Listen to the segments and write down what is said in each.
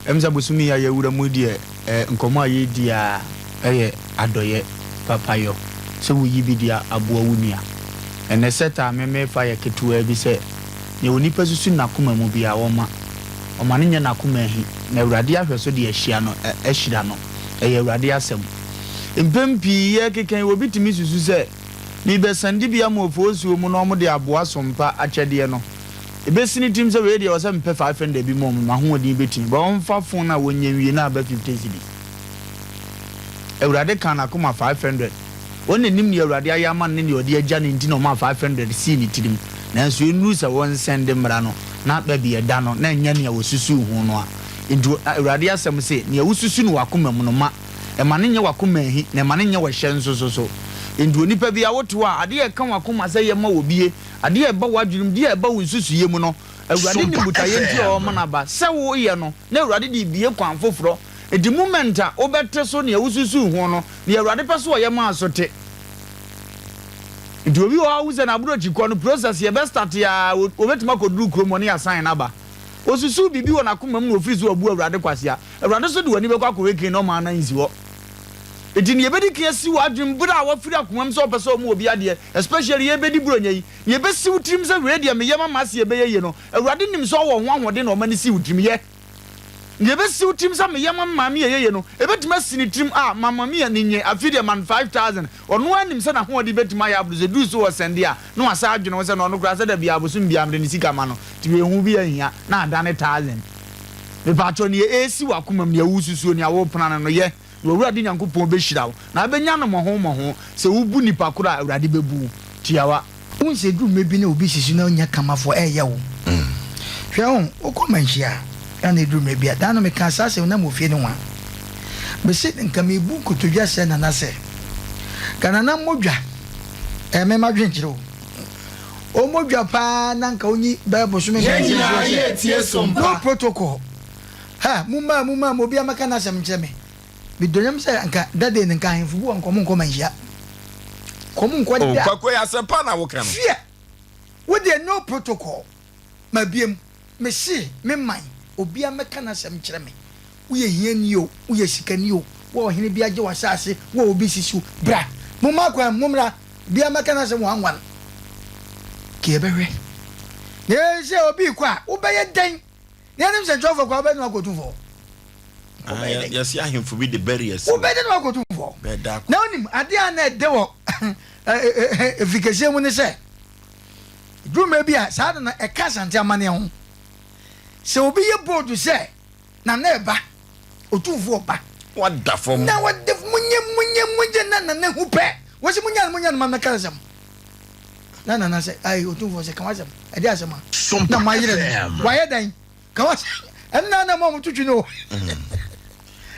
Ɛm sɛ bosome yi a yɛawura mu yi deɛ, eh, nkɔmmɔ a yɛredi ara yɛ adɔeɛ, papayɔ, sɛ woyi bi de aboa wo nua. Ɛnnɛ sɛta a me merefa yɛ ketewaa bi sɛ, nea onipa susu n'akoma mu biara, ɔmma. Ɔmma no nyɛ n'akoma ahi, na Awurade ahwɛ so de ahyia no, ɛ, ahyira no. Ɛyɛ Awurade asɛm. Mpɛn pii yɛrekeka yi, obi tumi susu sɛ, Merebɛsan dibea ama ofosuo mu na wɔde aboa sompa akyɛdeɛ no. Ebesi ne tirim sɛ wei deɛ ɛwɔ sɛ mepɛ 500 bi ma wɔn, m'ahoɔden bɛtumi. But ɔmfa phone a wɔnyɛ nwie na aba 50 cedis. Awurade kaa n'akoma 500. Wɔn na nim nea Awurade ayɛ ama no ne nea ɔde agya no nti na ɔmaa 500 sii ne tirim. Nanso ɛnnuru sɛ wɔnsɛnde mmra no na baabi a ɛda no na ɛnyɛ nea wɔsusuw ho no a. Enti Awurade asɛm se, nea wosusu no w'akoma mu no ma ɛma no nyɛ w'akoma ahi na ɛma no nyɛ w'ɛhyɛ nso so so. Enti onipa biara wote hɔ a, adeɛ a ɛka w'akoma sɛ yɛ ma obie, Adeɛ a ɛba w'adwenem, deɛ a ɛba wo nsusuiɛ mu no, Awurade nim botaeɛ nti a ɔrema no aba. Sɛ woreyɛ no, na Awurade de rebue kwan foforɔ. Enti moment a wobɛte so nea wosusuu ho no, nea Awurade pɛ sɛ ɔyɛ ma so te. Nti obi wɔ hɔ a wohu sɛ n'aborɔkyi kɔ no, process yɛbɛ start a, obɛtumi akɔduru kurom hɔ ne yɛasan no aba. Osusuu biribi wɔ n'akoma mu na ofiri so abu Awurade kwasea. Awurade nso de w'ani bɛkɔ akɔhwɛ kan na ɔma no ansi hɔ. Enti nea ebedi kan asi w'adwenem bere a wafiri akomam sɛ ɔpɛ sɛ ɔma obi adeɛ, especially yɛrebedi Buronya yi, nea ebesi wo tirim sɛ wei deɛ meyɛ ma m'ase ɛbɛyɛ yie no, Awurade nim sɛ ɔwɔ ho ahoɔden na ɔma no si wo tirim. Yɛ. Nea ebesi wo tirim sɛ meyɛ ma me maame ɛyɛ yie no, ebetumi asi ne tirim, ah, ma mame ani nnye, afei deɛ ma no 5000. Ɔno ara nim sɛ n'ahoɔden betumi ayɛ aboro, sɛ eduru so wɔ sɛnde a, na wasan adwene ho sɛ na ɔno koraa sɛ da biara bosom biara mede ne sika ma no, nti wei ho bi anhia, na adane thousand. Mepaakyɛw, nea ɛresi w'akomam, nea woresusuo, nea worepena no no, yɛ. Na w'Awurade Nyankopɔn bɛhyira wo, na wobɛnya no mmɔho mmɔho. Sɛ wobu nnipa koro a, Awurade bɛbu wo. Tiawa. Wohu sɛ ɛduru mmerɛ bi na obi si so na ɔnya kamafoɔ ɛyɛ wo. Hwɛ ho, wokɔ manhyia a, na ɛduru mmerɛ bi a, da no mekaa saa asɛm na mewɔ fie nohoa. Mese nka mebu nkotodwe asrɛ Nana sɛ, nka Nana mmɔ dwa, ɛyɛ me m'adwenkyerɛ o, ɔmmɔ dwa paa na nka ɔnyi bɛyɛ bosome mmiɛnsa nsi hɔ sɛ, no protocol. Ha, mommaa, mommaa, ma obiara mmɛka n'asɛm nkyerɛ me. Medɔ Nyame sɛ anka that day no nka ahemfo bi wɔ nka ɔmo nkɔ manhyia. Nka ɔmo nkɔ Oh, da. Kwaku ɛyɛ asɛm pa na woka no. Fear! Wo deɛ no protocol. Mabiem. Mese me man, obiara mmɛka n'asɛm nkyerɛ me. Woyɛ hiani o, woyɛ sikani o, wo a ɔhene bi agye w'asase, wo a obi sisi wo, bra. Momma kwan, mommra. Obiara mmɛka n'asɛm one one. Nka yɛbɛhwɛ. Na sɛ obi rekɔ a, wobɛyɛ dɛn? Yɛnim sɛ nkyerɛwfoɔ koraa wobɛde no akɔ otumfoɔ hɔ. Ah, yɛsi ahemfo bi de bɛri asi. Wobɛde no akɔ otumfoɔ hɔ. Na wonim adeɛ a na ɛde wɔ efi kɛseɛ mu ne sɛ duru mmerɛ bi a saa de no ɛka Asante amanneɛ ho sɛ obi yɛ bold sɛ Nana ɛba otumfoɔ ba wada fam na wɔde munye munye munye na Nana hu pɛ wɔsi munya no munya no ma mɛka asɛm Na nana sɛ, Ai, Otumfoɔ sɛ, ka w'asɛm. Ɛde asɛm a? Na moayere no. Wayɛ dɛn? Ka w'asɛm. Ɛno na na mo a moto twi no o.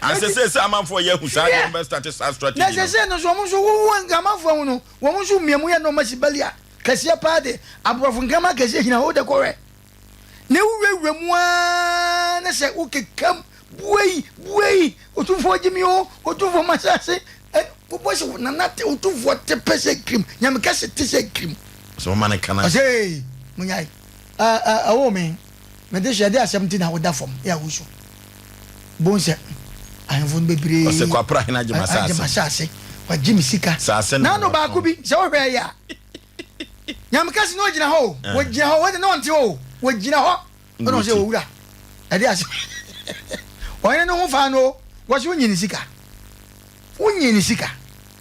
Asese sɛ amanfoɔ yɛ ahu saa deɛ wɔbɛ start saa strategy no. Na sese no nso wɔn nso wowu amanfoɔ ahu no wɔn nso mmiamu yɛ na wɔn asi bali a kɛseɛ paa de aborɔfo nkraman kɛseɛ gyina hɔ wode kɔhwɛ. Na ewurawura mu ara na sɛ wokekam, Buei! Buei! Otumfoɔ gye me o! Otumfoɔ m'asase! Wobɔ sɛ nana te otumfoɔ te pɛ sɛ kirim, nyame kɛse te sɛ kirim. Sɛ wɔma no ka na. Ɔsɛ ee, munyae. Ɛwoo me, mede hyɛ ɛde asɛm nti na woda fam yɛ a wusu. Bohu sɛ ahemfo no bebree. Ɔsɛ Kwapra hene agye m'asase. Agye m'asase, wagye me sika. Sase na N'ano baako bi, sɛ wohwɛ yɛ a. Nyame kɛse na ogyina hɔ o, ogyina hɔ, wɔde na ɔnte hɔ o, ogyina hɔ. Ɛna ɔsɛ owura, ɛde ase. Ɔhene no ho faa no o, wɔsi wonyi ne sika. Wonyi ne sika.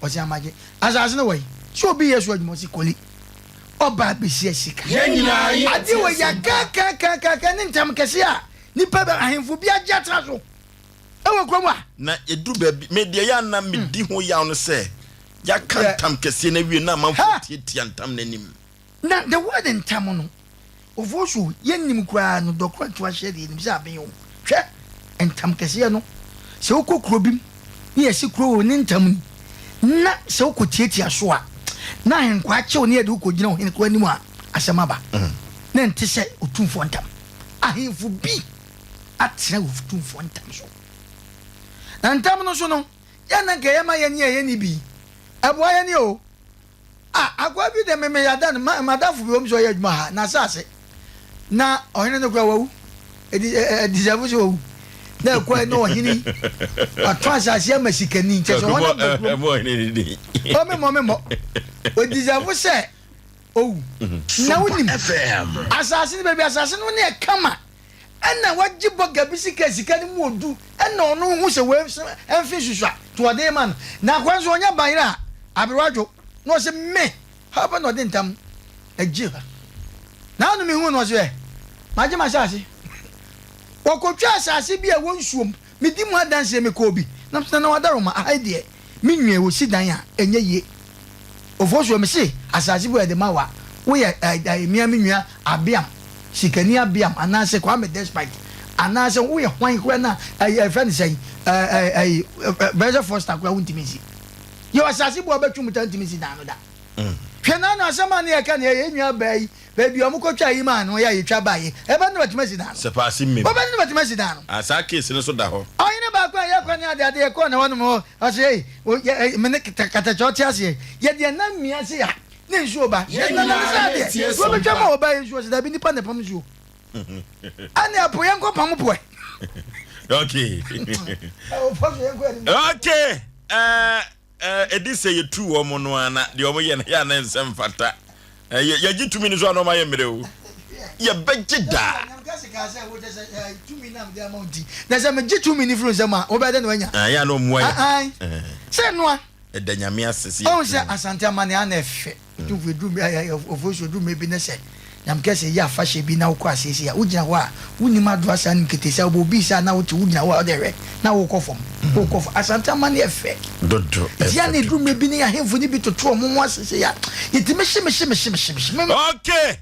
Ɔsi amagye. Asase no wɔ yi. Sɛ obi yɛ so adwuma ɔsi koli. Ɔba abesia sika. Adeɛ wɔ yi akakakakaka ne ntam kɛse a nipa bɛ ahemfo bi agye atena so. Ɛwɔ kurom a. Na ɛduru baabi, me deɛ yɛ a na medi ho yaw no sɛ, yɛaka ntam kɛseɛ no awie na amanfoɔ tiatia ntam no anim. Na the word ntam no, ofosu yɛnnim koraa no, dɔkoro nto ahyɛ deɛ yɛnim sɛ aben o. Hwɛ, ntam kɛseɛ no, sɛ wokɔ kuro bi mu ne yɛse kuro wei ne ntam ni, na sɛ wokɔ tiatia so a, na ahenkwaa kye wo ne yɛde wo kɔgyina ɔhene koraa anim a, asɛm aba. Na ɛnte sɛ otumfoɔ ntam. Ahemfo bi atena otumfoɔ ntam so. Na ntam no so no, yɛn na nka ɛyɛ ma yɛn a yɛnni bi. Ɛboa yɛn o. Ah, akoa bi de me me yada no, ma madamfo bi wɔ mu sɛ ɔyɛ adwuma ha, n'asase. Na ɔhene no koraa wawu. Ɛdi ɛ ɛ deserve sɛ wawu. Na ɛkɔɛ na ɔhene yi watɔn asase ama sikani nkyɛ sɛ ɔhɔ na ba kurom. Ɛbɔ ɔhene ne din. Ɔmemmɔ memmɔ. Ɔdisɛfo sɛ owu. Na wonim asase no baabi asase no ne ɛkama ɛna wagye bɔga bi sika sika no mu odu ɛna ɔno hu sɛ wei ɛmfe susua nti ɔde ma no. Na akwa nso ɔnyɛ bayerɛ a aberewa dwo na ɔsɛ me ha pɛ na ɔde ntam agye ha. Na ano mehu no ɔsɛ ɛ magye m'asase. Wɔkɔtwaa asase bi a ɛwɔ nsuom. Medi mu adanseɛ, mekɔɔ bi, na mesɛ, Nana Wadaroma, aha yi deɛ, me nua yi, wɔsi dan a, ɛnyɛ yie. Ofosuo, mese, asase bi wɔ yɛde ma wo a, woyɛ eh, eh, me ara me nua Abeam, Sikani Abeam, anaasɛ Kwame Despite, anaasɛ woyɛ hwan koraa na, eh, yɛfrɛ no sɛn, eh, eh, eh, eh, Brɛsɛ Foster koraa wontumi nsi. Yɛwɔ asase bi a wɔbɛtwe mu ta ntumi nsi dan no da. Hwɛ n'ano asɛm a ne yɛka ne yɛn nua baa yi baabi a wɔkɔtwa yi maa no yɛ a yɛtwa baa yi ɛbɛ ne bɛtumi asi dan no. Sɛ paase mmem. Wɔbɛ ne bɛtumi asi dan no. Ah saa case no so da hɔ. Ɔhene baako a yɛkɔ ne ade ade yɛkɔɔ ne hɔnom hɔ ɔsɛ ei yɛ me ne katakyɛ ɔte aseɛ yɛde ɛnam mmia se a ne nsuo ba yɛ nana ne sɛ adeɛ wɔbɛtwa ma ɔba yɛ nsuo sɛ dabi nipa na ɛpam nsuo ɛne ɛpo yɛnkɔ pam poɛ. Okay. Okay. Uh, Ɛdi sɛ yɛtu wɔn no ara na deɛ wɔyɛ no yɛ a na ɛnsɛ mfata. Yɛgye tumi no so a na wɔayɛ mmerɛ o. Yɛbɛgye daa. Na sɛ megye tumi no firi nsam a, wobɛyɛ dɛ na wanya. Ɛyɛ a na ɔmmoa yɛ. Sɛ noa. Ɛda Nyame ase sɛ yɛtu. Ɔhu sɛ Asante amanneɛ a na ɛfɛ. Otumfoɔ edu Ofosu edu mmere bi ne sɛ Nyame kɛse yɛ afahyɛ bi na wokɔ aseɛ sei a wogyina hɔ a wonnim adoa saa nim ketee saa wobɔ obi saa na wote wogyina hɔ a wode hwɛ na wokɔ fam wokɔ fam Asante amanneɛ fɛ Dodo nti yɛ a na ɛfɛ edu dodo. mmere bi ne ahemfo no bi toto wɔn ho ase sei a yɛtumi hye me hye me hye me hye me hye me. Okay!